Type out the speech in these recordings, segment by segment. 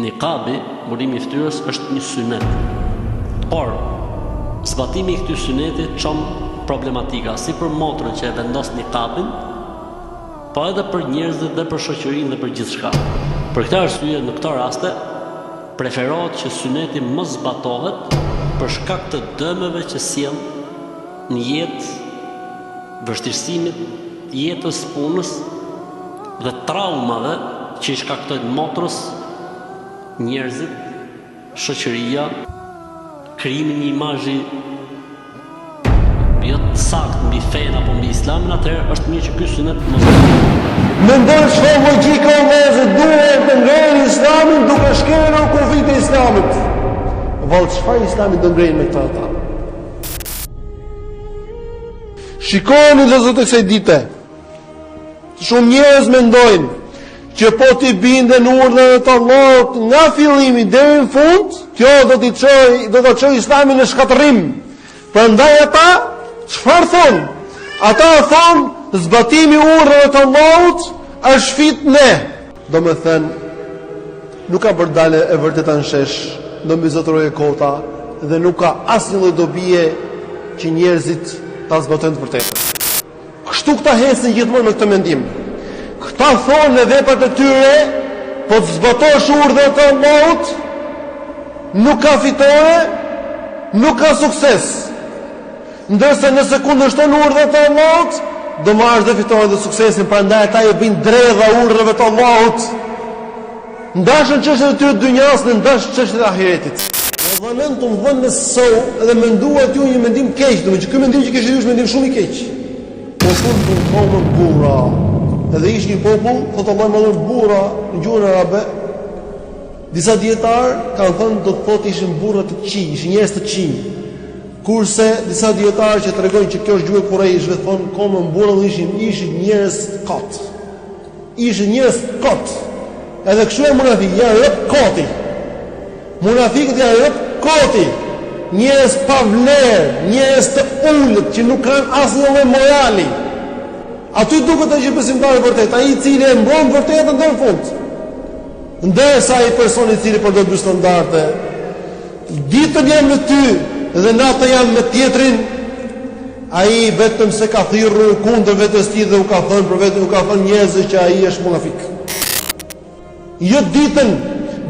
Niqabi, mbulimi i fytyrës, është një synet. Por, zbatimi i këtij syneti çon problematika si për motrën që e vendos niqabin, po edhe për njerëzit dhe për shoqërinë dhe për gjithçka. Për këtë arsye, në këto raste, preferohet që syneti mos zbatohet për shkak të dëmeve që sjell në jetë, vështirësimit, jetës, punës dhe traumave që i shkaktojnë motrës, njerëzit, shoqëria, krijimi i një imazhi jo të saktë mbi fenë apo mbi Islamin, atëherë është mirë që ky synet mos zbatohet. Mendoni çfarë logjike o vëllezër duan të ngrejnë Islamin duke shkelur kufijtë e Islamit. Vallë çfarë Islami do ngrejnë me këta ata? Shikoni vëllezër të kësaj dite. Shumë njerëz mendojnë që po t'i binden urdhrave të Allahut nga fillimi deri në fund, kjo do t'i çojë, do ta çojë Islamin në shkatërrim. Prandaj ata çfarë thonë? Ata thonë zbatimi i urdhrave të Allahut është fitne. Domethënë nuk ka për dalë e vërteta në shesh, do mbizotërojë e kota dhe nuk ka asnjë lloj dobie që njerëzit ta zbatojnë të vërtetën. Kështu këta ecin gjithmonë me këtë mendim. Këta thonë me veprat e tyre, po të zbatosh urdhrat e Allahut, nuk ka fitore, nuk ka sukses. Ndërsa nëse kundërshton urdhrat e Allahut, do marrësh dhe fitoren dhe suksesin, prandaj ata i bëjnë dredha urdhrave të Allahut. Ndash në çështjet e tyre të dynjasë dhe ndash në çështjet e ahiretit. Wa dhanantum dhanna as-saw, dhe menduat ju një mendim të keq, domethënë që ky mendim që kishit ju është mendim shumë i keq. Wa kuntum qauman bura. Edhe ishit një popull, thotë Allahu i madhëruar bura në gjuhën arabe. Disa dijetarë kanë thënë do të thotë ishin burra të këqij, ishin njerëz të këqij. Kurse disa dijetarë që tregojnë që kjo është gjuhë e Kurejshëve thonë qauman bura ishin ishin njerëz kot. Ishin njerëz kot. Edhe kështu janë munafikët, janë rob koti. Munafikët janë rob koti. Njerëz pa vlerë, njerëz të ulët që nuk kanë asnjë lloj morali. Aty duket ai që besimtar i vërtetë, ai i cili e mbron të vërtetën deri në fund. Ndërsa ai person i cili përdor dy standarde, Ditën jam me ty dhe natën jam me tjetrin, ai vetëm se ka thirrur kundër vetes tij dhe u ka thënë për veten, u ka thënë njerëzve që ai është munafik. Jo ditën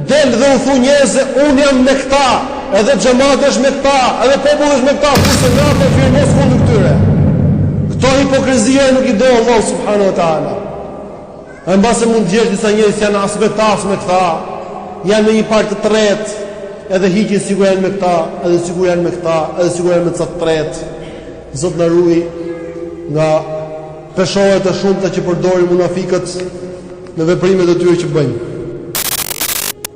del dhe u thu njerëzve unë jam me këta, edhe xhamati është me këta, edhe populli është me këta, kurse natën firmos kundër këtyre. Këto hipokrizia nuk i do Allahu subhanahu wa taala. E mbase mund të gjesh disa njerëz që janë as me këta as me këta, janë me një palë të tretë, edhe hiqen sikur janë me këta, edhe sikur janë me këta, edhe sikur janë me ca të tretë. Zot na ruaj nga peshoret e shumta që përdorin munafikët në veprimet e tyre që bëjnë.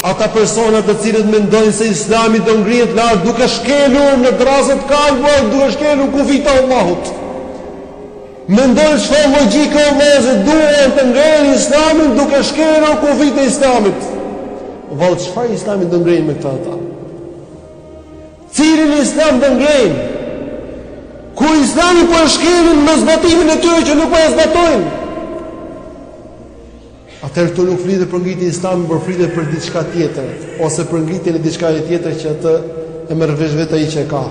Ata persona të cilët mendojnë se Islami do ngrihet lart duke shkelur në dërrasa të kalbura, duke shkelur kufijtë e Allahut. Mendoni çfarë logjike o vëllezër duan të ngrejnë Islamin duke shkelur kufijtë e Islamit. Vallë çfarë Islami do ngrejnë me këta ata? Cilin Islam do ngrejnë? Kur Islamin po e shkelin me zbatimin e tyre që nuk po e zbatojnë. Atëherë këtu nuk flitet për ngritjen e Islamit, por flitet për diçka tjetër, ose për ngritjen e diçkaje tjetër që atë e merr vesh vetë ai që e ka.